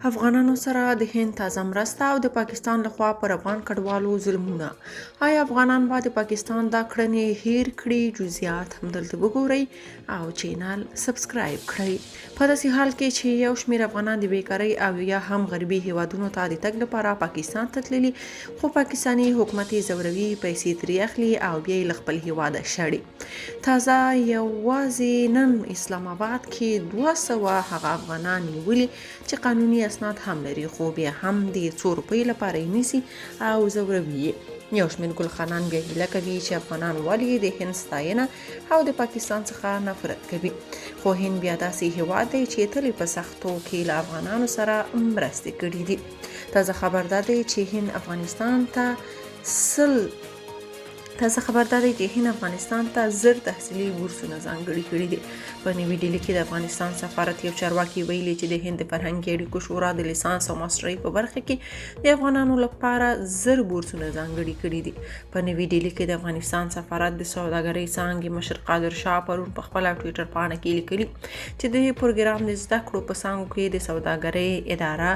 افغانانو سره د هند تازه مرسته او د پاکستان لخوا پر افغان کډوالو ظلمونه. آیا افغانان به د پاکستان دا کړنې هیر کړي؟ جزئیات هم دلته وګورئ او چینل سبسکرایب کړئ. په داسې حال کې چې یو شمېر افغانان د بیکارۍ او یا هم غربي هیوادونو ته د تګ لپاره پاکستان ته تللي، خو پاکستاني حکومت یې ځوروي، پیسې ترې اخلي او بیا یې له خپل هیواده شړي. تازه یوازې نن اسلام آباد کې 200 هغه افغانان نیولي چې قانوني اسناد هم لري، خو بیا هم د څو روپیو لپاره یې نیسي او ځوروي یې. یو شمېر ګلخانان بیا ګیله کوي چې افغانان ولې د هند ستاینه او د پاکستان څخه نفرت کوي، خو هند بیا داسې هیواد دی چې تل په سختو کې له افغانانو سره مرستې کړې دي. تازه خبر دا دی چې هند افغانستان ته 100 تازه خبر دا دی چې هند افغانستان ته 1000 تحصیلي بورسونه ځانګړي کړي دي. په نوي ډیلي کې د افغانستان سفارت یو چارواکي ویلي چې د هند د فرهنګي اړیکو شورا د لیسانس او ماسټرۍ په برخه کې د افغانانو لپاره 1000 بورسونه ځانګړي کړي دي. په نوي ډیلي کې د افغانستان سفارت د سوداګرۍ څانګې مشر قادر شاه پرون په خپله ټویټر پاڼه کې لیکلي چې د دې پروګرام د زده کړو په څانګو کې د سوداګرۍ اداره،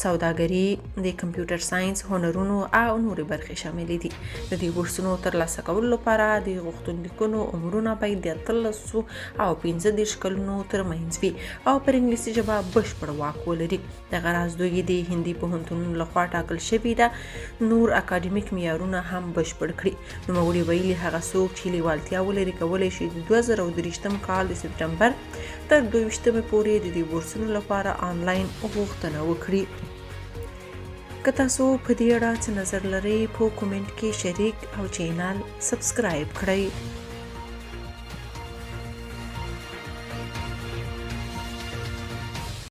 سوداګري، د کمپیوټر ساینس، هنرونو او نورې برخې شاملې دي. د دې بورسونو ترلاسه کولو لپاره د غوښتونکو عمرونه باید د 18 او 35 کلونو ترمنځ وي او پر انګلیسي ژبه بشپړ واک ولري. دغه راز دوی د هندي پوهنتونونو لخوا ټاکل شوې ده نور اکاډمیک معیارونه هم بشپړ کړي. نوموړي ویلي، هغه څوک چې لیوالتیا ولري کولی شي د 2023 کال د سپټمبر تر 22 پورې د دې بورسونو لپاره آنلاین غوښتنه وکړي. که تاسو په دې اړه څه نظر لرئ، په کومنټ کې شریک او چینل سبسکرایب کړئ.